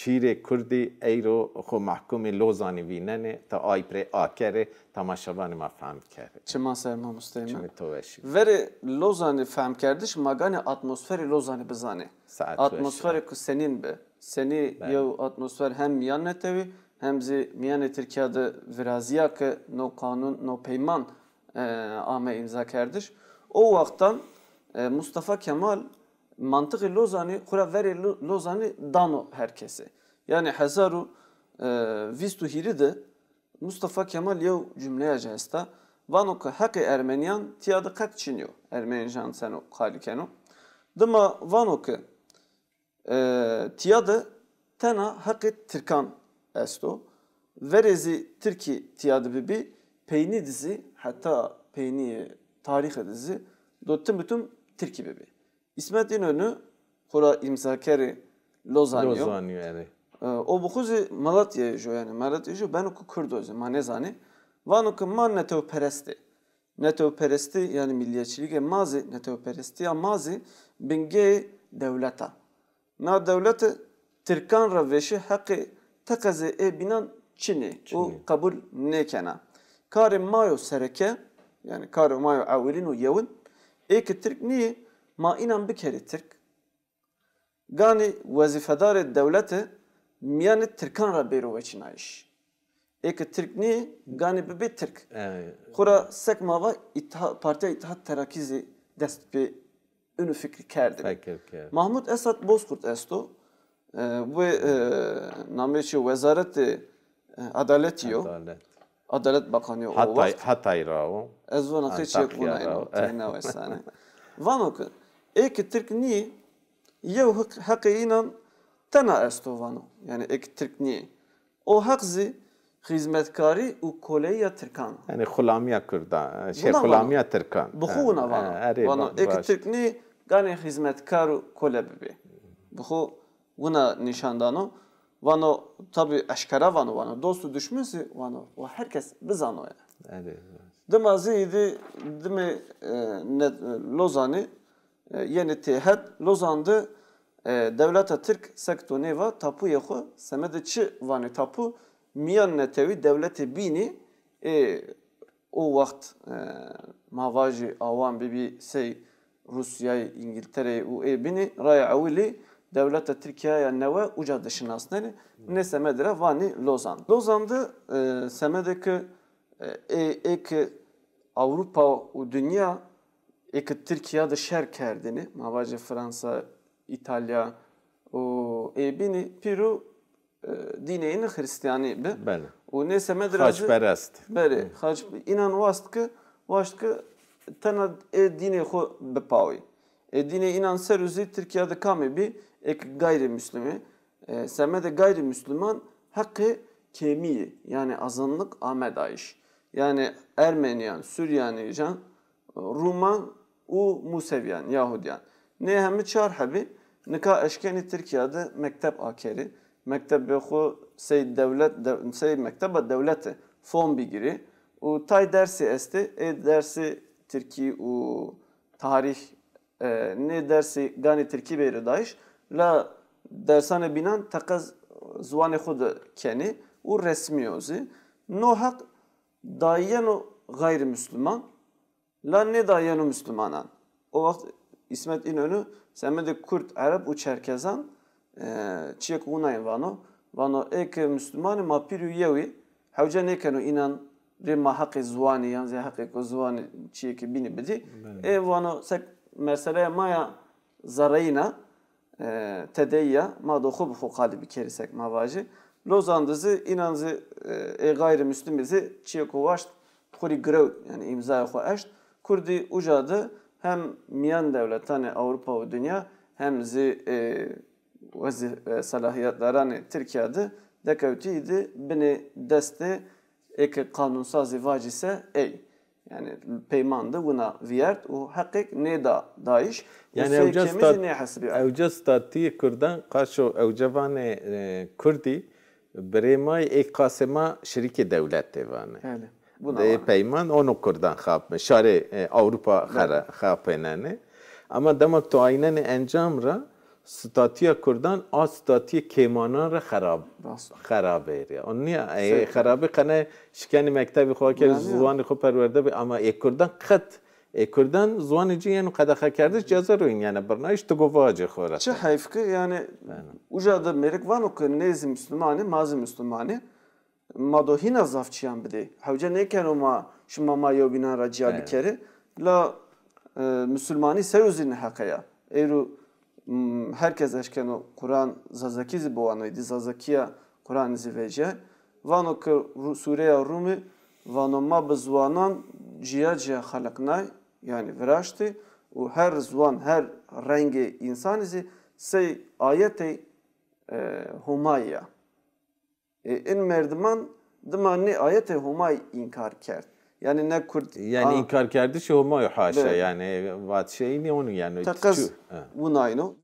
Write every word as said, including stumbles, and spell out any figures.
Şîrê kurdî eyro xo mehkûmê Lozanî vînenê, ta ay pirê akerê, temaşevanê ma fehm kerê. Çima ser mamosteyê mi. Çimê to weşî. Verê Lozanî fehmkerdiş ma ganê atmosferê Lozanî bizanê. Saet weş a. Atmosferê ku senîn bi. Senî yew atmosfer hem mîyan netewî hem zî mîyanê Tirkîya de virazîya ke no qanûn, no peyman, e, ame îmzakerdiş. O wextan, e, Mustafa Kemal mantiqê Lozanî, xwu ra verê Lo-, Lozanî dano her kesî. Yanî hezar û, e, vîst û hîrî de Mustafa Kemal yew cumleya ci esta, vano ke heqê ermenîyan tîya de qet çinî yo. Ermenîjan seno qalî keno. Dima vano ke, e, tîya de tena heqê tirkan esto. Verê zî tirkî tîya de bibî, peynî de zî, heta peynîyê tarîxê de zî do tim bi tim tirkî bibî. Îsmet Înönü xwu ra îmzakerê Lozanî yo. Lozanî yo, erê. E, o bi xwu zî Malatyayê jo, yanî Malatyayê jo, beno ke kurd o zî, ma nêzanê. Vano ke ma netewperest ê. Netewperestî, yanî milliyetçîlîgê ma zî, netewperestîya ma zî bingeyê dewlet a. Na dewlete tirkan ra vêşî heqê teqezê ê bînan çinê û qebul nêkena. Karê ma yo sereke, yanî karê ma yo ewilîn û yewin, ê ke tirk nîyê, ma înan bikerê tirk. Ganî wezîfedarê dewlete mîyanê tirkan ra bêro weçînayîş. Ê ke tirk nîyê, ganî bibê tirk. Xwu ra sek ma va Îtiha-, Partîya Îtîhad Terakî zî dest pê inu fikrî kerdibî. Fekir kerd. Mahmut Esat Bozkurt esto. E, wê, e, nameyê çi, Wezaretê, e, Adaletî yo. Adalet. Adalet Bakanî yo o wext. Hatay ra o. Ez vana qey çiyek wina ino, teyna wesane. Vano ke ê ke tirk nîyê, yew heq-, heqê înan tena esto vano. Yanî ê ke tirk nîyê. O heq zî xizmetkarî û koleyîya tirkan. Yanî xulamîya kurdan, şey, xulamîya tirkan. Bi xwu wina vano. Vano ê ke tirk nî, ganê xizmetkar û kole bibê. Bi xwu wina nîşan dano. Vano, tabî eşkera vano, vano dost û duşmin zî vano, wa her kes bizano ya. Dima zî îdî dimê, e, ne-, Lozanî, e, yenê têhet. Lozan de, e, dewleta tirk sek to nêva tapuyê xwu, semedê çi vanê tapu, mîyan netewî dewletê bînî, ê, o wext, e, ma vajî awan bibî sey Rûsyayê, Îngîltereyê û ê bînî, raya ewilî dewleta Tirkîya ya newe uca de şinasnenê. Nê semedî ra vanî Lozan. Lozan de, e, semedê ke, e, ê, ê ke Ewropa û dinya ê ke Tirkîya de şer kerdêne, ma vajê Fransa, Îtalya û ê bînî pîrû, e, dînê îne Xirîstîyanî bi. Belê. Û nê semedî ra zî xaçperest. Belê, xaç, înan wast ke, waşt ke tena ê dînê xwu bipawî. Ê dînê înan ser o zî Tirkîya de kamê bî, ê ke gayrîmîslim ê. E, semedê gayrîmîsliman heqê kêmîyî, yanî azınlık ame dayîş. Yanî Ermenîyan, Suryanîjan, Rûman û Musevîyan, Yahudîyan. Nê heme çar hebî nika eşkenî Tirkîya de mekteb akerî. Mektebê xwu sey dewlet, de-, sey mekteba dewlete fom bigirî û tay dersî estê, ê dersê tirkî û tarîx, e, nê dersî ganî tirkî bêrê dayîş, la dersanê bînan teqez ziwanê xwu de kenê û resmî yo zî. No heq dayîyeno gayrîmîsliman, la nêdayîyeno mislimanan. O wext Îsmet Înönü semedê kurd, ereb û çerkezan, e, çiyêk winayîn vano. Vano, ê ke misliman ê ma pîrû yew î, hewce nêkeno înan rê ma heqê ziwanî yan zî heqêko ziwanî çiyêkê bînî bidî. Belê. Ê vano sek meseleya ma ya zereyîn a, e, tedeyî ya, ma do xwu bi xwu qalî bikerî sek ma vajî. Lozan de zî înan zî, e, ê gayrîmîslimî zî çiyêko waşt xwu rê girewt, yanî îmzaya xwu eşt. Kurdî uca de hem mîyan dewletanê Ewropa û dinya hem zî, e, wezî-, e, selahîyetdaranê Tirkîya de dekewtî de binê destê ê ke qanûnsazî vacî se ey. Yanî peyman de wina vîyert û heqêk nêda dayîş û sey kêmî zî nêhesibîya. Ewca statuyê kurdan, qaşo ewca vanê, e, kurdî, birê ma yê, ê qasê ma şirîkê dewletê vanê. Belê. Wina vanê. Ê peyman ono kurdan xapme, şarê, e, Ewropa xera xapênenê. Ama dema tu aynenê encam ra, Statîya kurdan a statîya kêmanan ra xerab, xerabêr ya. O nîya, ê xerabî qene şikenî mektebî xo kerd, ziwanî xo perwerde bî, ama ê kurdan qet, ê kurdan ziwanê ci yeno qedexekerdiş, ceza ro în, yanî birnayîş, ti go vacê xo ra. Çi heyf ki, yanî uca de mêrik vano ki nê zî musluman ê, ma zî musluman ê. Ma do hîna zaf çîyan bidê. Hewce nêkeno ma şima ma yewbînan ra cîya bikerê. La e, musulmanî ser o zî neheqe ya. Êro m, her kes eşkeno Quran Zazakî zî biwano, êdî Zazakîya Quranî zî vecîya. Vano ki Ru- sûreya Rûmî vano ma bi ziwanan cîya cîya xeliqnay, yanî viraştî û her ziwan, her rengê însanî zî sey ayetê e, Homayî ya. E, in merdiman dima nê ayetê Homayî înkar kerd. Yanî ne kurd. Yanî a- înkarkerdişê Homa yo, haşa, belê, yanî vat şeyî nî onu yanî. Teqez çu-, he. Winayno.